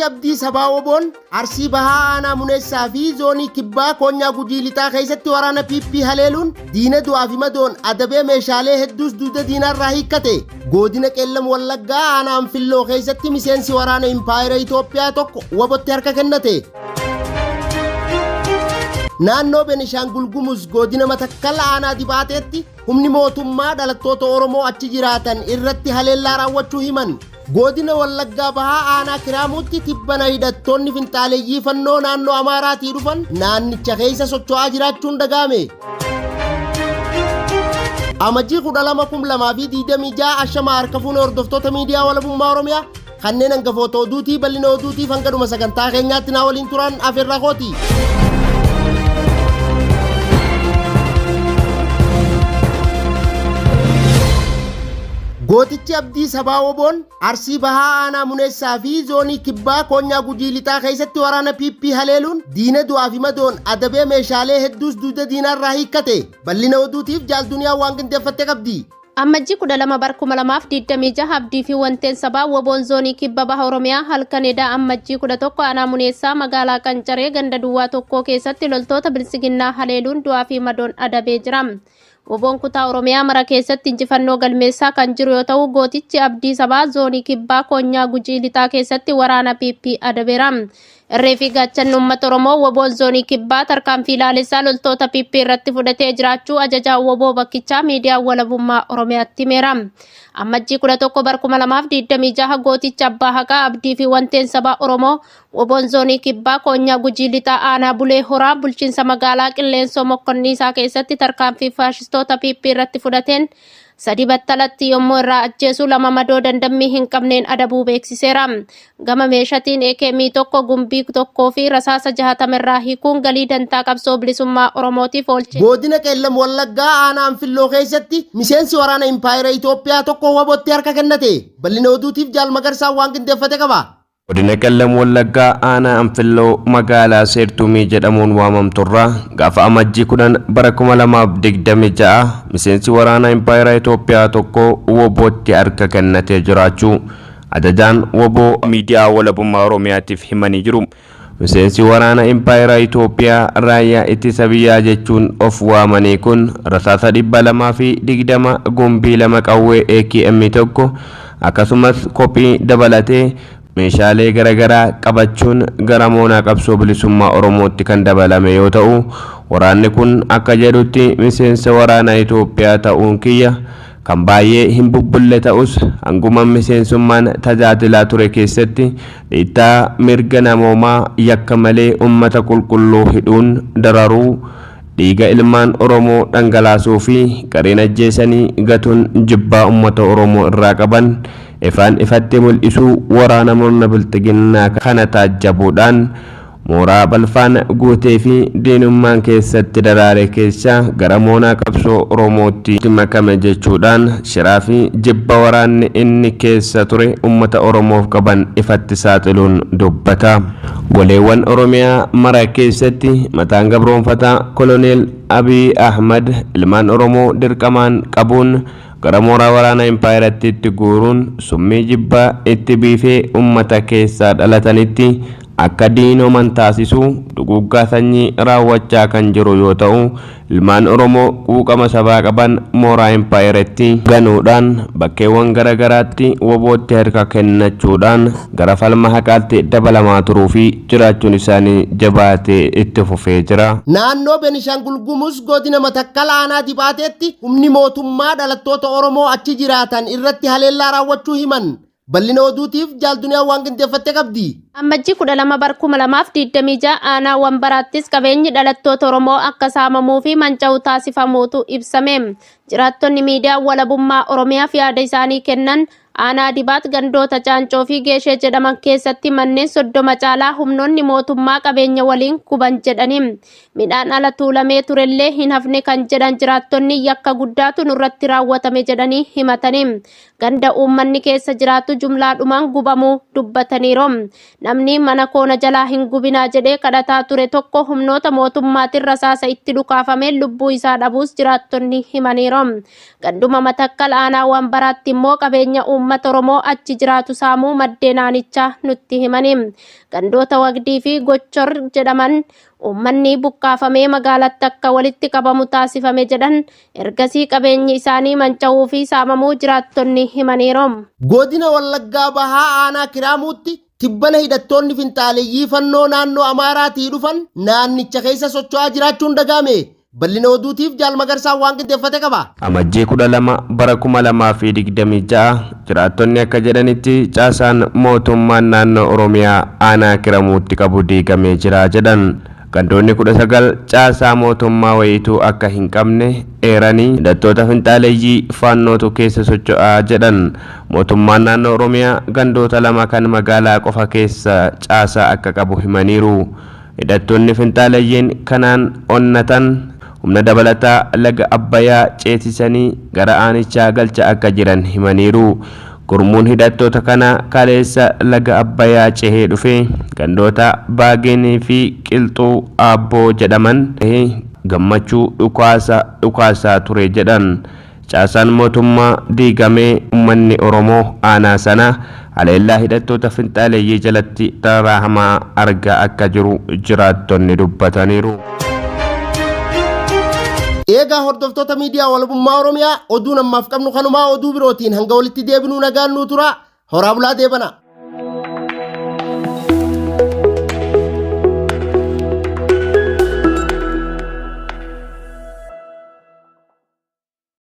Gootichi Abdii Sabaa Oboon Arsii Bahaa Aanaa Muneessaa fi Zoonii Kibbaa Koonyaa Gujii Lixaa keessatti waraana PP haleeluun diina du'aa fi madoon adabee meeshaalee hedduus dugda diinaarraa hiikkate. Godina Qeellam Wallaggaa Aanaa Anfilloo keessatti miseensi waraana Impaayera Itoophiyaa tokko WBOtti harka kennate. Naannoo Benishaangul Gumuz godina Matakkal aanaa Dibaateetti humni mootummaa dhalattoota Oromoo achi jiraatan irratti haleellaa raawwachuu himan. Godina Wallaggaa Bahaa aanaa Kiraamuutti tibbana hidhattoonni finxaaleyyii fannoo naannoo Amaaraatii dhufan naannicha keessa socho'aa jiraachuun dhaga'ame. Amajjii 12,2026 ashamaa harka fuune hordoftoota miidiyaa walabummaa Oromiyaa kanneen hangafoota oduutii bal'ina oduutiif hanga dhuma sagantaa keenyaatti naa waliin turan afeerraa kooti. Gootichi Abdii Sabaa Oboon Arsii Bahaa Aanaa Muneessaa fi Zoonii Kibbaa Koonyaa Gujii Lixaa keessatti waraana PP haleeluun diina du'aa fi madoon adabee meeshaalee hedduus dugda diinaarraa hiikkate. Bal'ina oduutiif Jaal Duniyaa waan qindeeffatte qabdi. Ammajjii 12 bar 2026 Abdii fi Wanteen Sabaa Woboon Zoonii Kibba Baha Oromiyaa halkan edaa Ammajjii 11 Aanaa Muneessaa magaalaa Qancaree ganda duwwaa tokkoo keessatti loltoota Biltsiginnaa haleeluun du'aa fi madoon adabee jira. Woboon kutaa Oromiyaa mara keessatti injifannoo galmeessaa kan jiru yoo ta'u, gootichi Abdii Sabaa Zoonii Kibbaa Koonyaa Gujii Lixaa keessatti waraana PP adabeera. Irree fi gaachanni uummata Oromoo Woboon Zoonii Kibbaa tarkaanfii laalessaa loltoota PP irratti fudhatee jiraachuu ajajaan Woboo bakkichaa miidiyaa walabummaa Oromiyaatti himeera. Ammajjii 11 bar 2026 gooticha Abbaa Haqaa Abdii fi Wanteen Sabaa Oromoo Woboon Zoonii Kibbaa Koonyaa Gujii Lixaa Aanaa Bulee Horaa bulchiinsa magaalaa Qilleensoo Mokkonniisaa keessatti tarkaanfii faashistoota PP irratti fudhateen sadi battalatti yommuu irraa ajjeesu lama madoo dandammii hin qabneen adabuu beeksiseera. Gama meeshatiin AKM tokko gumbii tokkoo fi rasaasa 60 irraa hiikuun galii dantaa qabsoo bilisummaa Oromootiif oolche. Godina Qeellam Wallaggaa aanaa Anfilloo keessatti miseensi waraana Impaayera Itoophiyaa tokko WBOtti harka kennate. Bal'ina oduutiif Jaal Magarsaan waan qindeeffate qaba. Godina Qellem Wallaggaa aanaa Anfilloo magaalaa Seertumii jedhamuun waamamturraa gaafa Amajjii 10 bara 2026 miseensi waraana impaayera Itoophiyaa tokko WBOtti harka kennatee jiraachuu ajajaan wbo miidiyaa Walabummaa Oromiyaatiif himanii jiru. Miseensi waraana impaayera Itoophiyaa raayyaa ittisa biyyaa jechuun of waamanii kun rasaasa 220, gumbii 2 qawwee AKM 1 akkasumas kophii dabalatee meeshaalee garagaraa qabachuun gara moonaa qabsoo bilisummaa Oromootti kan dabalame yoo ta'u, waraanni kun akka jedhutti miseensa waraana Itoophiyaa ta'uun kiyya kan baay'ee hin bubbulle ta'us hanguman miseensummaan tajaajilaa ture keessatti dhiittaa mirga namoomaa yakka malee ummata qulqulluu hidhuun dararuu, dhiiga ilmaan Oromoo dhangalaasuu fi gariin ajjeesanii gatuun jibbaa ummata Oromoo irraa qaban ifaan ifatti mul'isuu waraana murna bilxiginnaa kana taajjabuudhaan mooraa balfaan guutee fi diinummaan keessatti daraare keessaa gara moonaa qabsoo Oromootti makame jechuudhaan shiraa fi jibba waraanni inni keessa ture uummata Oromoof qaban ifatti saaxiluun dubbata. Goleewwan Oromiyaa mara keessatti mataan gabroomfataa Koloneel Abiy Ahmad ilmaan Oromoo dirqamaan qabuun gara mooraa waraana impaayerattiitti guuruun summii jibbaa itti biifee uummata keessaa dhalatanitti akka diinoman taasisu duguuggaa sanyii raawwachaa kan jiru yoo ta'u, ilmaan Oromoo quuqama sabaa qaban mooraa impaayerattii ganuudhaan bakkeewwan gara garaatti WBOtti harka kennachuudhaan gara falma haqaatti dabalamaa turuu fi jiraachuun isaanii jabaatee itti fufee jira. Naannoo Benishangul Gumuz godina Matakkal aanaa Dibaateetti humni mootummaa dhalattoota Oromoo achi jiraatan irratti haleellaa raawwachuu himan. Bal'ina oduutiif Jaal Duniyaan waan qindeeffatte qabdi. Ammajjii 12 bar 2026 aanaa Wanbaraattis qabeenyi dhalattoota Oromoo akka saamamuu fi manca'u taasifamuutu ibsame. Jiraattonni miidiyaa Walabummaa Oromiyaaf yaada isaanii kennan aanaa Dibaat gandoota Caancoo fi Geeshee jedhaman keessatti manneen 30 caalaa humnoonni mootummaa qabeenya waliin guban jedhani. Midhaan ala tuulamee turellee hin hafne kan jedhan jiraattonni yakka guddaatu nurratti raawwatame jedhanii himatani. Ganda uummanni keessa jiraatu jumlaadhumaan gubamuu dubbataniiru. Namni mana koo na jalaa hin gubinaa jedhee kadhataa ture tokko humnoota mootummaatiin rasaasa itti dhukaafameen lubbuu isaa dhabuus jiraattonni himaniiru. Ganduma Matakkal aanaa Wanbaraatti immoo qabeenya uummataa uummata Oromoo achi jiraatu saamuu maddeen aanichaa nutti himani. Gandoota Wagdii fi Gochor jedhaman uummanni buqqaafamee magaalatti akka walitti qabamu taasifame jedhan ergasii qabeenyi isaanii manca'uu fi saamamuu jiraattonni himaniiru. Godina Wallaggaa Bahaa Aanaa Kiraamuutti tibbana hidhattoonni finxaaleyyii fannoo naannoo Amaaraatii dhufan naannicha keessa socho'aa jiraachuun dhaga'ame. Bal'ina oduutiif Jaal Magarsaan waan qindeeffate qaba. Amajjii 12 bara 2026 jiraattonni akka jedhanitti caasaan mootummaan naannoo Oromiyaa aanaa Kiramuutti qabu diigamee jira jedhan. Gandoonni 19 caasaa mootummaa wayiituu akka hin qabne eeranii hidhattoota finxaaleyyii faannootu keessa socho'aa jedhan. Mootummaan naannoo Oromiyaa gandoota lama kan magaalaa qofa keessa caasaa akka qabu himaniiru. Hidhattoonni finxaaleyyiin kanaan onnatan humna dabalataa laga Abbayaa ceesisanii gara aanichaa galcha akka jiran himaniiru. Gurmuun hidhattoota kanaa kaleessa laga Abbayaa cehee dhufe gandoota Baageenii fi Qilxuu Aabboo jedhaman gammachuu dhukaasa dhukaasaa ture jedhan. Caasaan mootummaa diigamee uummanni Oromoo aanaa sana haleellaa hidhattoota finxaaleyyii jalatti dararaa hamaa argaa akka jiru jiraattonni dubbataniiru. Eegaa hordoftoota miidiyaa walabummaa Oromiyaa oduun ammaaf qabnu kanumaa oduu birootiin hanga walitti deebinuu nagaan nuu tura. Horaa bulaa deebana.